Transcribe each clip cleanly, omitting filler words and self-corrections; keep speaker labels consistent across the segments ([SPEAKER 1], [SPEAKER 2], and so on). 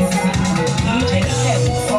[SPEAKER 1] DJ M.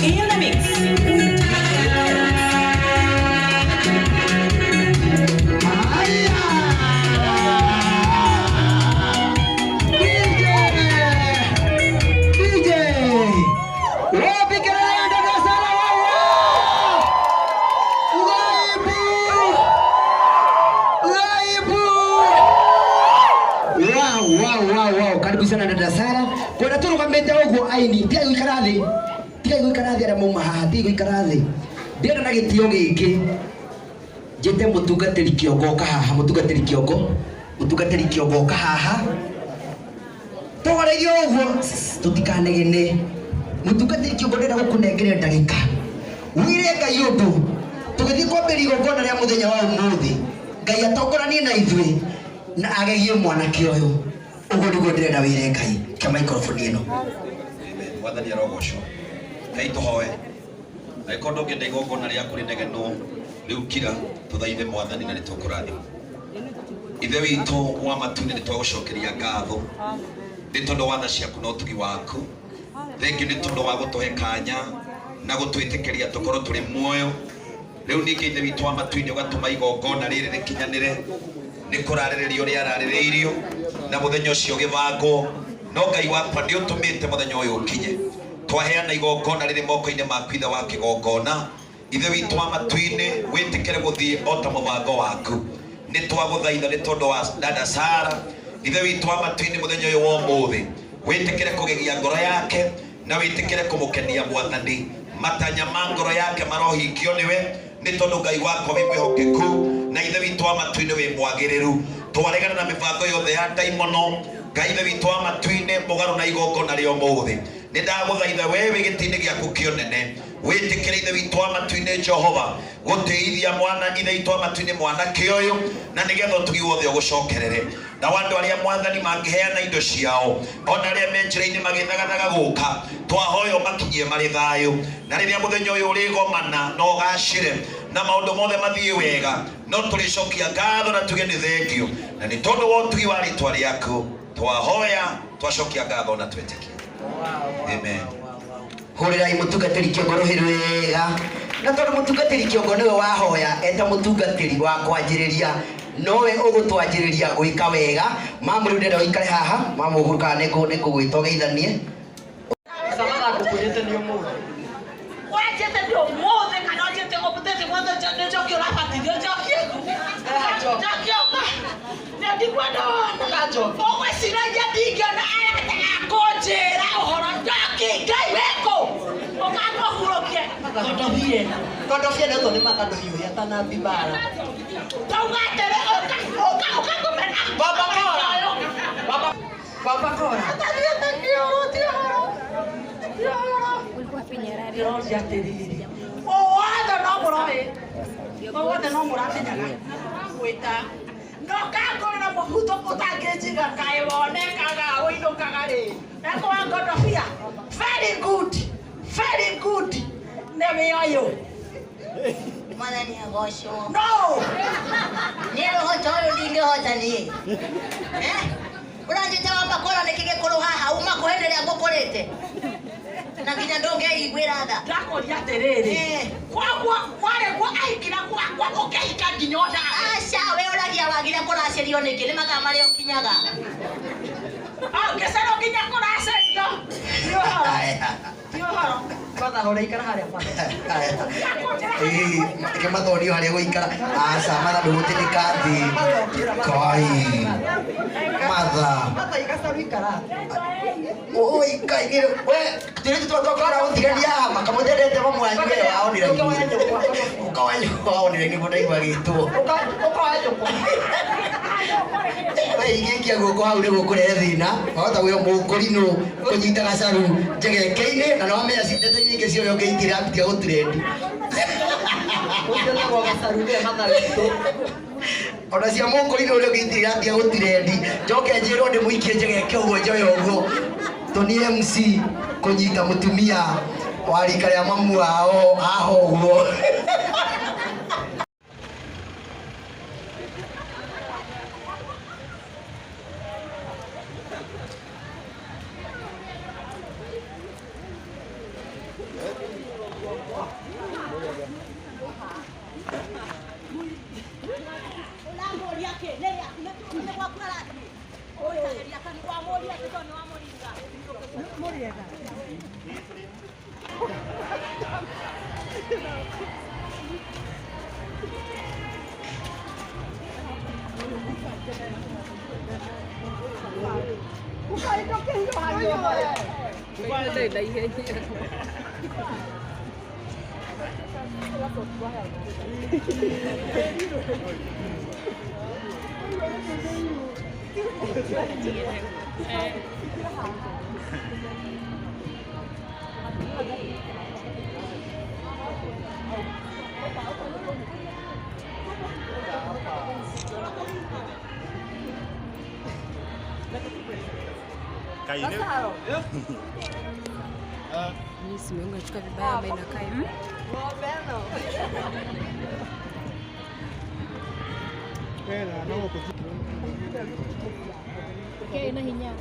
[SPEAKER 1] In the mix.
[SPEAKER 2] Karibu sana dada Sara. Kwenda turugamite uguo aini, tigai guikara thi. Tigai guikara thi aria mauma haha, tigai guikara thi. Ndĩrenda na gĩtĩo gĩkĩ njĩte mũtungatĩri kĩongo oka haha, mũtungatĩri kĩongo, mũtungatĩri kĩongo oka haha. Tũhorerie ũguo, tũtikanegene. Mũtungatĩri kĩongo ndĩrenda gũkũnengera ndagĩka. Wĩre Ngai ũndũ, tũgĩthiĩ kwambĩrĩria igongona rĩa mũthenya wa ũmũthĩ, Ngai atongoranie na ithuĩ na agegie mwanake ũyũ. Ũguo nĩguo ndĩrenda wĩre Ngai. Ke microphone ĩno.
[SPEAKER 3] Amen. Mwathani arogocwo. Ngai tũhoe. Angĩkorwo ndũngĩenda igongona rĩaku rĩnegenwo, rĩu kira tũthaithe Mwathani na nĩtũkũrathimwo. Ithe witũ wa matu-inĩ nĩtwagũcokeria ngatho nĩ tondũ wa tha ciaku na ũtugi waku. Thengiũ nĩ tondũ wa gũtũhe kanya na gũtwĩtĩkĩria tũkorwo tũrĩ muoyo. Rĩu ningĩ Ithe witũ wa matu-inĩ ũgatũma igongona rĩrĩ rĩkinyanĩre, nĩ kũrarĩrĩrio rĩararĩrĩirio na mũthenya ũcio ũgĩbangwo, no Ngai wakwa nĩ ũtũmĩte mũthenya ũyũ ũkinye. Twaheana igongona rĩrĩ moko-inĩ maku Ithe wa kĩgongona. Ithe witũ wa matu-inĩ wĩtĩkĩre gũthiĩ o ta mũbango waku. Nĩ twagũthaitha nĩ tondũ wa dada Sara. Ithe witũ wa matu-inĩ mũthenya ũyũ wa ũmũthĩ wĩtĩkĩre kũgegia ngoro yake na wĩtĩkĩre kũmũkenia Mwathani. Matanya ma ngoro yake marohingio nĩwe, nĩ tondũ Ngai wakwa wĩ mwĩhokeku na Ithe witũ wa matu-inĩ wĩ mwagĩrĩru. Twaregana na mĩbango yothe ya ndaimono. Ngai Ithe witũ wa matu-inĩ mũgarũ na igongona rĩa ũmũthĩ, nĩ ndagũthaitha we wĩ gĩtĩ-inĩ gĩaku kĩonene wĩtĩkĩre Ithe witũ wa matu-inĩ Jehova gũtĩithia mwana Ithe witũ wa matu-inĩ mwanake ũyũ, na nĩgetha ũtugi wothe ũgũcokerere. Na andũ arĩa Mwathani mangĩheana indo ciao, ona arĩa me njĩra-inĩ magĩthagathaga gũka, twahoya ũmakinyie marĩ thayũ. Na rĩrĩa mũthenya ũyũ ũrĩgomana na ũgacĩre na maũndũ mothe mathiĩ wega, no tũrĩcokia ngatho na tuge nĩ thengio, na nĩ tondũ wa ũtugi wa rĩtwa rĩaku twahoya, twacokia ngatho na twĩtĩkie. Amen.
[SPEAKER 2] Hũrĩrai mũtungatĩri kĩongo rũhĩ rwega. Na tondũ mũtungatĩri kĩongo nĩwe wahoya eta mũtungatĩri wa kwanjĩrĩria, nowe ũgũtwanjĩrĩria gwĩka wega. Mamu rĩu ndĩrenda ũikare haha, mamu ũguo kana nĩngũgwĩta ũgeithanie.
[SPEAKER 4] Wanjĩte nĩ ũmũthĩ kana wanjĩte ũmũthĩ mwothe nĩ njoki ũrabatithio njoki ĩku.
[SPEAKER 1] Nĩguo ndona. Ũgwĩciragia ndingĩona arata akũnjĩra ũhoro njoki Ngai wĩkũ. Ũkangũhurũkie.
[SPEAKER 2] Kondobie. Kondobie nĩ ũtũ nĩ makandohiũhia ta mbara.
[SPEAKER 1] Ndauga atĩrĩ ũka ũka ũkangũmena.
[SPEAKER 2] Baba Kora. Baba Baba Kora.
[SPEAKER 1] Atathiĩte kĩoro ti ũhoro. Ti ũhoro. Ndĩroria atĩrĩrĩ. O wothe no mũroĩ. O wothe no mũramenyaga. Na tũramwĩta. No kangũrĩra mũbuto ũtangĩnjiga kaĩ wonekaga ũinũkaga rĩ. Ekwa ngondobia. Very good. Very good. Nĩ wĩ ũyũ.
[SPEAKER 4] Mwathani agocwo.
[SPEAKER 1] No.
[SPEAKER 4] Niĩ rũhota ũyũ ndingĩhota niĩ. Ũranjĩta wamba kora nĩkĩ gĩkũrũ haha uma kũhe rĩrĩa ngũkũrĩte. Na nginya ndũngĩiguĩra tha.
[SPEAKER 1] Ndakũria atĩrĩrĩ. Kwagwo kwarĩ guo ahikira gwakwa ũkĩhika nginya ũnawe.
[SPEAKER 4] Aca we ũragia wagire kũracĩrio nĩkĩ nĩ mathaa marĩa ũkinyaga.
[SPEAKER 1] Ngĩcerwo nginya kũracĩrio. Ti ũhoro. Ti ũhoro.
[SPEAKER 2] Matha hore ikara harĩa matha. Ĩĩ, reke mathonio harĩa gũikara. Aca matha ndũgũtĩrĩka thĩ. Kai. Matha.
[SPEAKER 1] Matha igacaru ikara.
[SPEAKER 2] Oi Ngai nĩ we tũirĩtu twa twakora gũtigania haha makamũtendete mamwe wanyu we waonire ũka wa nyũkwa waonire nĩguo ndaigua gĩtwo.
[SPEAKER 1] Ũka wa nyũkwa.
[SPEAKER 2] We ingĩikia guoko hau nĩguo kũrehe thĩna wahota gwĩo mũkũrinũ kũnyita gacaru njegeke-inĩ na nĩwamenya ndeto nyingĩ cia ũrĩa ũngĩingĩra tiga gũtrendi.
[SPEAKER 1] Ũcio nĩguo gacaru nĩwe matha witũ.
[SPEAKER 2] Ona cia mũkũrinũ ũrĩa ũngĩingĩra tiga gũtrendi njoke njĩrwo ndĩmũikie njegeke ũguo njoye ũguo. Tony MC kũnyita mũtumia wa rika rĩa mamu wao haha ũguo.
[SPEAKER 5] Mimi simu yangu inachukua vibaya ama inakaa hivi. Okay, ina hinya.